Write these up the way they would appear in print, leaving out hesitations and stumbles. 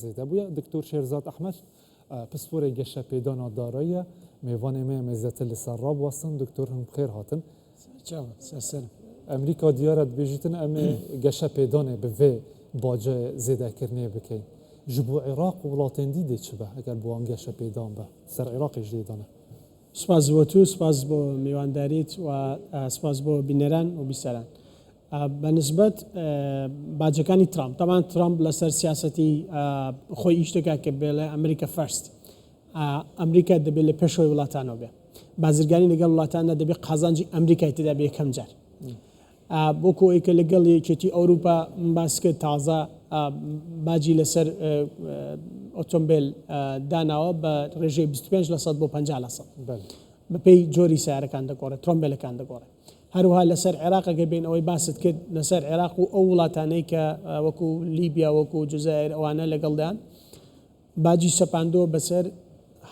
Zêde bûye. Diktor Şêrzad Ehmed pisporê geşepêdana darayî ye. Mêvanê me ye me zêdetir li ser rabiwestin. Diktor hûn bi xêr hatin. Serçav, serserim. Amerîka diyar e dibêjîtin em ê geşepêdanê bi vê bacayê zêdekirinê bikin. Ji bo Iraq û welatên dî dê çi be eger bi wan geşepêdan be? Ser Iraqê jî dê dane. Spas bo tu, spas bo mêwandarît و spas bo bîneran û bîseran. بە نسبەت باجەکانی ترامپ تەبان ترامپ لەسەر سیاسەتی خۆی ئیش دەکات کە بێڵێ America First ئەمریکا دەبێت لە پێشەوەی وڵاتانەوە بێ بازرگانی لەگەڵ وڵاتاندا دەبێت قازانجی ئەمریکای تێدا بێ یەکەم جار وەکو ئەوەی کە لەگەڵ یەکێتی ئەوروپا باس کرد تازە باجی لەسەر ئۆتۆمبیل داناوە بە ڕێژەی 25 لە سەد بۆ 50 لە سەد بەپێی جۆری سیارەکان دەگۆڕێت ترۆمبیلەکان دەگۆڕێت هەروەها لەسەر عێراق ئەگەر بێین ئەوەی باست کرد لەسەر عێراق و ئەو وڵاتانەی کە وەکو لیبیا وەکو جزائر ئەوانە لەگەڵدان باجی سەپاندووە بەسەر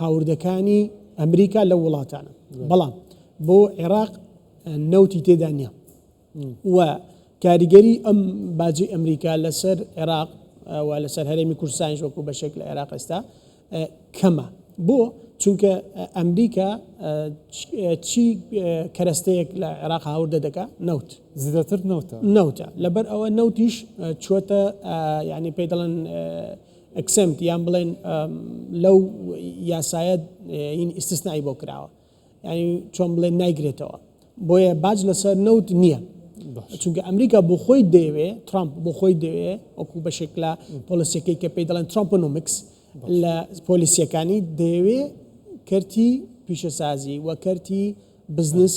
هاوردەکانی ئەمریکا لەو وڵاتانە بەڵام بۆ عێراق نەوتی تێدا نییە و کاریگەری ئەم باجی ئەمریکا لەسەر عێراق و لەسەر هەرێمی کوردستانیش وەکو بەشێک لە عێراق ئێستا کەمە. بۆ؟ چونکە ئەمریکا چی کەرەستەیەک لە عێراق هاوردە دەکا؟ نەوت. زیاتر نەوتە. نەوتە. لەبەر ئەوە نەوتیش چووەتە یانی پێی دەڵێن exempt یان بڵێن لەو یاسایە ئیستسنائی بۆ کراوە. یانی چۆن بڵێن نایگرێتەوە. بۆیە باج لەسەر نەوت نییە. چونکە ئەمریکا بۆ خۆی دەیەوێ ترامپ بۆ خۆی دەوێ وەکو بەشێک لە پۆلیسیەکەی کە پێی دەڵێن Trumponomics لە پۆلیسیەکانی دەیەوێ کەرتی پیشەسازی و کەرتی بزنس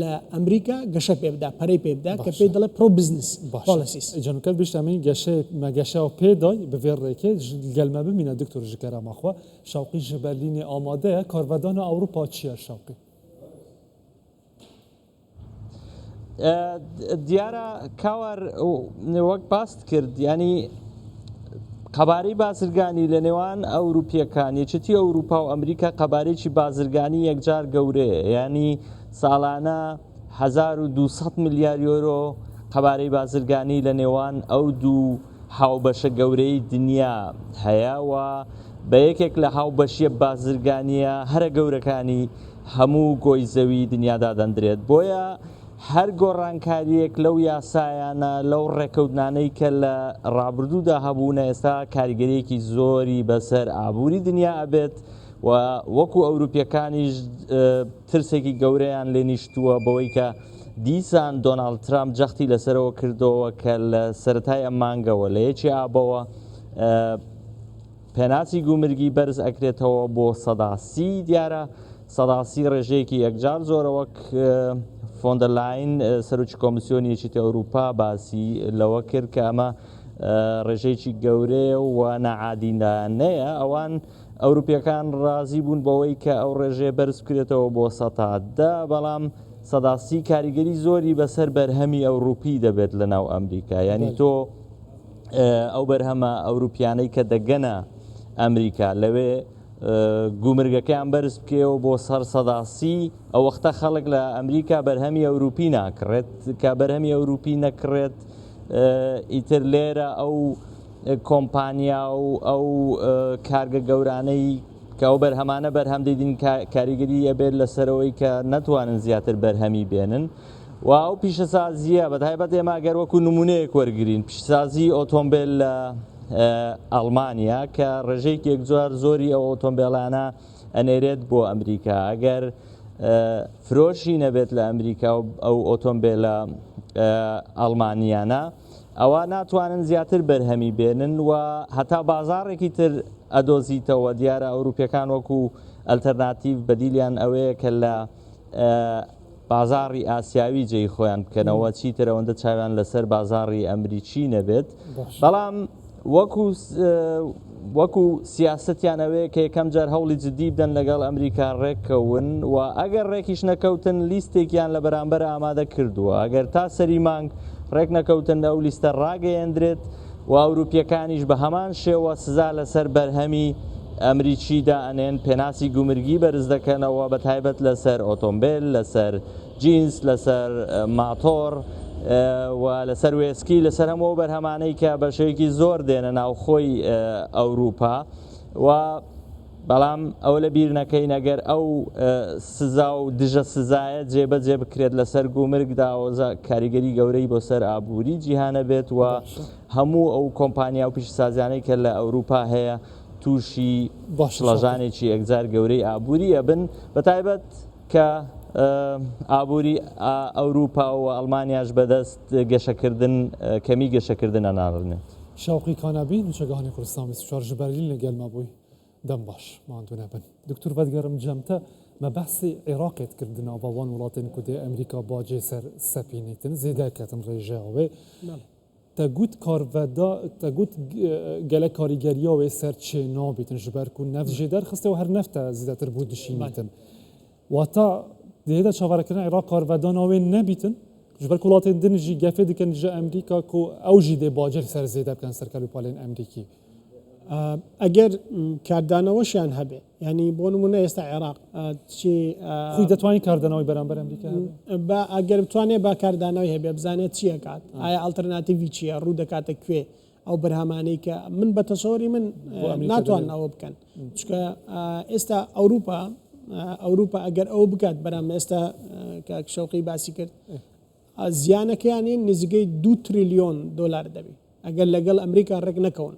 لە ئەمریکا گەشە پێ بدا پەرەی پێ بدا کە پێی دەڵێ pro business policies. جەنوکەت بیشتە من گەشەی مە گەشەو پێ دای بڤێ ڕێکێ گەل مە بمینە دکتۆر ژ کەرەما خوە شەوقی ژ بەرلینێ ئامادەیە کارڤەدانا ئەوروپا چیە شەوقی؟ دیارە کاوار وەک باست کرد ینی قەبارەی بازرگانی لە نێوان ئەوروپیەکان یەکێتی ئەوروپا و ئەمریکا قەبارێکی بازرگانی یەکجار گەورەیە ینی ساڵانە 1200 ملیار یۆرۆ قەبارەی بازرگانی لە نێوان ئەو دوو هاوبەشە گەورەی دنیا هەیە و بە یەکێک لە هاوبەشیە بازرگانیە هەرە گەورەکانی هەموو گۆی زەوی دنیا دادەندرێت بۆیە هەر گۆڕانکاریەک لەو یاسایانە لەو ڕێکەوتنانەی کە لە ڕابردوودا هەبوونە ئێستا کاریگەریەکی زۆری بەسەر ئابووری دنیا ئەبێت و وەکو ئەوروپیەکانیش ترسێکی گەورەیان لێ نیشتووە بەوەی کە دیسان دۆناڵد ترامپ جەختی لەسەرەوە کردەوە کە لە سەرەتای ئەم مانگەوە لە یەکی ئابەوە پێناسی گومرگی بەرز ئەکرێتەوە بۆ 130. دیارە 130 ڕێژەیەکی یەکجار زۆرە وەک فۆندەلاین سەرۆکی کۆمیسیۆنی یەکێتی ئەوروپا باسی لەوە کرد کە ئەمە ڕێژەیەکی گەورەیە و نەعادینانەیە ئەوان ئەوروپیەکان ڕازی بوون بەوەی کە ئەو ڕێژەیە بەرز بکرێتەوە بۆ 10%، بەڵام 30% کاریگەری زۆری بەسەر بەرهەمی ئەوروپی دەبێت لە ناو ئەمریکا ینی تۆ ئەو بەرهەمە ئەوروپیانەی کە دەگەنە ئەمریکا لەوێ گومرگەکەیان بەرز بکەیەوە بۆ سەر 30%، ئەو وەختە خەڵک لە ئەمریکا بەرهەمی ئەوروپی ناکڕێت کە بەرهەمی ئەوروپی نەکڕێت ئیتر لێرە ئەو کۆمپانیا و ئەو کارگە گەورانەی کە ئەو بەرهەمانە بەرهەم دەیدین کاریگەری ئەبێت لەسەرەوەی کە نەتوانن زیاتر بەرهەمی بێنن و ئەو پیشەسازیە بە تایبەت ئێمە گەر وەکو نمونەیەک وەرگین پیشسازی ئۆتۆمبیل لە ئەڵمانیا کە ڕێژەیەکی یەکجار زۆری ئەو ئۆتۆمبیلانە ئەنێرێت بۆ ئەمریکا ئەگەر فرۆشی نەبێت لە ئەمریکا و ئەو ئۆتۆمبیلە ئەڵمانیانە ئەوا ناتوانن زیاتر بەرهەمی بێنن و هەتا بازاڕێکی تر ئەدۆزیتەوە دیارە ئەوروپیەکان وەکو ئەلتەرناتیڤ بەدیلیان ئەوەیە کە لە بازاڕی ئاسیاوی جێی خۆیان بکەنەوە چیتر ئەوەندە چاویان لەسەر بازاڕی ئەمریکی نەبێت بەڵام وەکو وەکو سیاسەتیان ئەوەیە کە یەکەم جار هەوڵی جدی بدەن لەگەڵ ئەمریکا ڕێککەون و ئەگەر ڕێکیش نەکەوتن لیستێکیان لە بەرامبەر ئامادە کردووە ئەگەر تا سەری مانگ ڕێک نەکەوتن ئەو لیستە ڕاگەیەندرێت و ئەوروپیەکانیش بە هەمان شێوە سزا لەسەر بەرهەمی ئەمریکی دائەنێن پێناسی گومرگی بەرز دەکەنەوە بە تایبەت لەسەر ئۆتۆمبێل لەسەر جینس لەسەر ماتۆڕ. و لەسەر وێسکی لەسەر هەموو ئەو بەرهەمانەی کە بە شێوەیەکی زۆر دێنە ناوخۆی ئەوروپا و بەڵام ئەوە لە بیر نەکەین ئەگەر ئەو سزا و دژە سزایە جێبەجێ بکرێت لەسەر گومرگدا کاریگەری گەورەی بۆ سەر ئابووری جیهانە بێت و هەموو ئەو کۆمپانیا و پیشەسازیانەی کە لە ئەوروپا هەیە تووشی شڵەژانێکی یەکجار گەورەی ئابووری ئەبن بەتایبەت کە ئابووری ئەوروپا و ئەڵمانیاش بەدەست گەشەکردن کەمی گەشەکردن ئەناڵێنێت. شەوقی کانەبی نوچەگەهانی کوردستان 24 ji Berlînê gel me bûy. Dem baş, ماندوو نەبن. دکتۆر ڤەدگەرم جەمتە me behsê Iraqê dikir di nava wan welatên ku dê Amerîka bacê ser sepînîtin zêde ketin rêjeya wê. Te got karveda te got gelek karîgeriya wê ser çê nabîtin ji ber ku neft jê derxiste û her nefte zêdetir bû dişînîtin. Wata dê de çaverekirina Iraq karvedana wê nebîtin ji ber ku welatên din jî gefê dikin ji Amerîka ku ew jî dê bacê li ser zêde bikin ser kelûpalên Amerîkî. ئەگەر کاردانەوەشیان هەبێ یعنی بۆ نمونە ئێستا عێراق چی خۆی دەتوانین کاردانەوەی بەرامبەر ئەمریکا هەبێ؟ با ئەگەر بتوانێت با کاردانەوەی هەبێ بزانێت چی ئەکات ئایا ئەڵتەرناتیڤی چییە ڕوو دەکاتە کوێ ئەو بەرهەمانەی کە من بە تەسەوری من بۆ ئەمریکا ناتوان دەبێت. ئەوە بکەن چونکە ئێستا ئەوروپا ئەوروپا ئەگەر ئەوە بکات بەرام ئێستا کاک شەوقی باسی کرد زیانەکەیانی نزیکەی دوو تریلیۆن دۆلار دەبی ئەگەر لەگەڵ ئەمریکا ڕێک نەکەون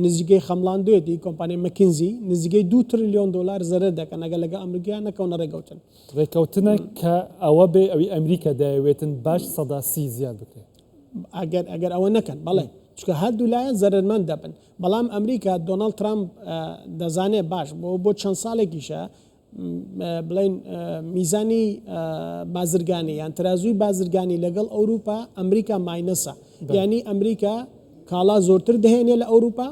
نزیکەی خەمڵاندوێتی کۆمپانیای مەکینزی نزیکەی دوو تریلیۆن دۆلار زەرەر دەکەن ئەگەر لەگەڵ ئەمریکا نەکەونە ڕێکەوتن. ڕێکەوتنە کە ئەوە بێ ئەوی ئەمریکا دەیەوێتن باج 30% زیاد بکرێ. ئەگەر ئەگەر ئەوە نەکەن بەڵێ چونکە هەردوو لایەن زەرەرمەند دەبن بەڵام ئەمریکا دۆناڵد ترامپ دەزانێ باش بۆ بۆ چەند ساڵێکیشە بڵێین میزانی بازرگانی یان ترازووی بازرگانی لەگەڵ ئەوروپا ئەمریکا minus ە یعنی ئەمریکا کاڵا زۆرتر دەهێنێ لە ئەوروپا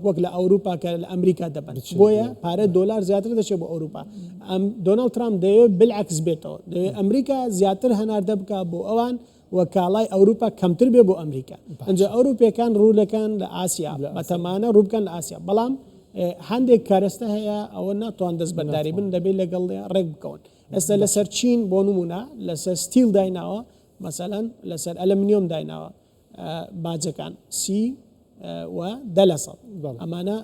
وەک لە ئەوروپا کە لە ئەمریکا دەبن بۆیە پارە دۆلار زیاتر دەچێت بۆ ئەوروپا ئەم دۆناڵد ترامپ دەیەوێت بالعکس بێتەوە دەیەوێت ئەمریکا زیاتر هەناردە بکا بۆ ئەوان و کاڵای ئەوروپا کەمتر بێ بۆ ئەمریکا ئەجا ئەوروپیەکان ڕوو دەکەن لە ئاسیا بەتەمانە ڕوو بکەن لە ئاسیا بەڵام هەندێک کەرەستە هەیە ئەوە ناتوان دەستبەرداری بن دەبێت لەگەڵ ڕێک بکەون ئێستا لەسەر چین بۆ نمونە لەسەر steel دایناوە مەسەلەن لەسەر ئەلەمنیۆم دایناوە باجەکان سی و 10% ئەمانە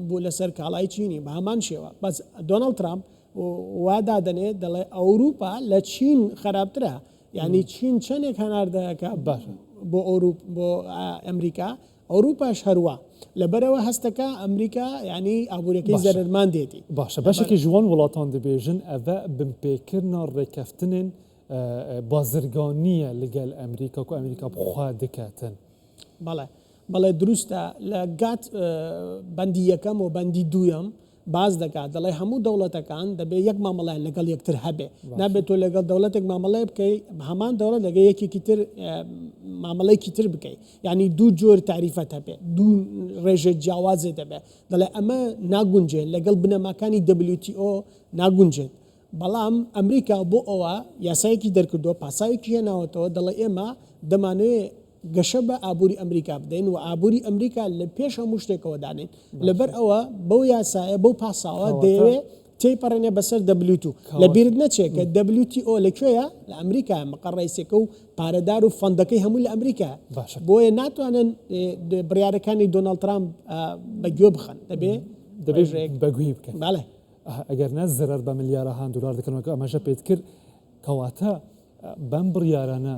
بۆ لەسەر کاڵای چینی بە هەمان شێوە بەس دۆناڵد ترامپ وا دادەنێ دەڵێ ئەوروپا لە چین خراپترە یعنی چین چەندێک هەناردەکە باشە بۆ ئەوروپ بۆ ئەمریکا ئەوروپاش هەروە لەبەرەوە هەستەکە ئەمریکا یعنی ئابووریەکەی زەرەرمان دێتی باشە بەشێکی ژوان وڵاتان دەبێژن ئەvە بنپێکردنا ڕێکەفتنێن بازرگانیە لەگەل ئەمریکا و ئەمریکا بخوا دکاتن. بەڵێ بەڵێ دروستە لە گات بەندی یەکەم و بەندی دوویەم باس دەکات دەڵێ هەموو دەوڵەتەکان دەبێت یەک مامەڵیان لەگەڵ یەکتر هەبێ نابێت تۆ لەگەڵ دەوڵەتێک مامەڵەیە بکەی هەمان دەوڵەت لەگەڵ یەکێکی تر مامەڵەیەکی تر بکەی یعنی دوو جۆر تاریفەت هەبێ دوو ڕێژە جیاوازێ دەبێت دەڵێ ئەمە ناگونجێت لەگەڵ بنەماکانی WTO ناگونجێت بەڵام ئەمریکا بۆ ئەوە یاسایەکی دەرکردووە، پاساوێکی هێناوەتەوە، دەڵێ ئێمە دەمانەوێ گەشە بە ئابووری ئەمریکا بدەین و ئابووری ئەمریکا لە پێش هەموو شتێکەوە دانێین. لەبەر ئەوە بەو یاسایە، بەو پاساوە دەیەوێ تێیپەڕێنێ بەسەر WTO. لە بیرت نەچێ کە WTO لە کوێیە؟ لە ئەمریکایە، مقەر ڕەئیسەکە و پارەدار و فەندەکەی هەمووی لە ئەمریکایە. بۆیە ناتوانن بڕیارەکانی دۆناڵد ترامپ بە گوێ بخەن. دەبێ دەبێ بە گوێی بکەن. بەڵێ. ئەگەر نا زەرەر بە ملیارەهان دۆلار دەکەن وەک ئاماژە پێت کرد کەواتە بەم بڕیارانە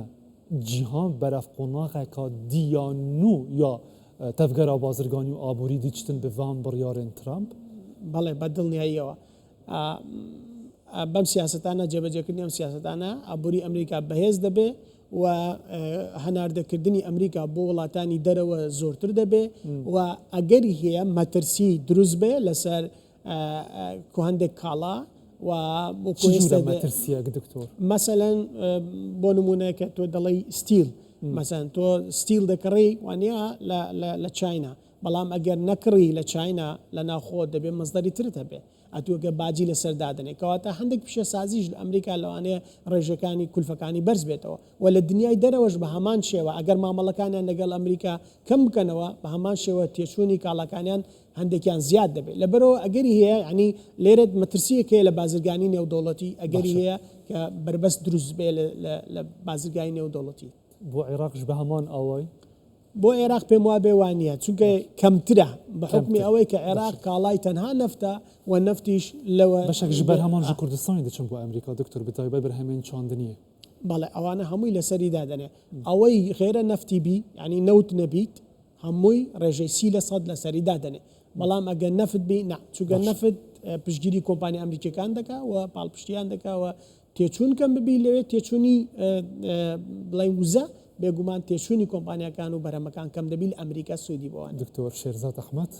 جیهان بەرەف قۆناغێکا دی یا نوو یا تەڤگەرا بازرگانی و ئابووری دیچتن بە ڤان بڕیارێن ترامپ؟ بەڵێ بە دڵنیاییەوە بەم سیاسەتانە جێبەجێکردنی ئەم سیاسەتانە ئابووری ئەمریکا بەهێز دەبێ و هەناردەکردنی ئەمریکا بۆ وڵاتانی دەرەوە زۆرتر دەبێ و ئەگەری هەیە مەترسی دروست بێ لەسەر کو هەندێک کاڵا و وەکو ئێستا مەترسیەک دکتۆر؟ مەسەلەن بۆ نمونە کە تۆ دەڵێی steel مەسەن تۆ steel دەکڕی وانە لە چاینا بەڵام ئەگەر نەکڕی لە چاینا لە ناوخۆ دەبێ مەسدەری ترت هەبێ ئەتوەگە باجی لەسەر دادەنێ کەواتە هەندێک پیشەسازیش لە ئەمریکا لەوانەیە ڕێژەکانی کولفەکانی بەرز بێتەوە و لە دنیای دەرەوەش بە هەمان شێوە ئەگەر مامەڵەکانیان لەگەڵ ئەمریکا کەم بکەنەوە بە هەمان شێوە تێچوونی کاڵاکانیان هەندێکیان زیاد دەبێت لەبەرئەوە ئەگەری هەیە یانی لێرە مەترسیەک هەیە لە بازرگانی نێودەوڵەتی ئەگەری هەیە کە بەربەست دروست بێ لە بازرگانی نێودەوڵەتی. بۆ عێراقش بە هەمان ئاوای؟ بۆ عێراق پێم وابێ وانییە، چونکە کەمترە بە حوکمی ئەوەی کە عێراق کاڵای تەنها نەفتە و نەفتیش لەوە. بەشێک ژ بەرهەمان ژ کوردستانی دەچن بۆ ئەمریکا دکتۆر بەتایبەت بەرهەمێن چاندنیە. بەڵێ ئەوانە هەمووی لەسەری دادەنێ ئەوەی غێرە نەفتی بی یانی نەوت نەبیت هەمووی ڕێژەی 30% لەسەری دادەنێ بەڵام ئەگەر نەفت بی نا چونکە نەفت پشتگیری کۆمپانیا ئەمریکیەکان دەکا و پاڵپشتیان دەکا و تێچوون کەم ببی لەوێ تێچوونی بڵێین وزە بێگومان تێچوونی کۆمپانیاکان و بەرهەمەکان کەم دەبی لە ئەمریکا سوودی بۆ وانە. دکتۆر شێرزاد ئەحمەد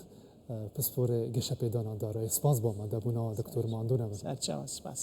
پسپۆرێ گەشەپێدانا دارایی سپاس بۆ ئامادەبوونەوە دکتۆر ماندوو نەبن. سەرچاوە سپاس.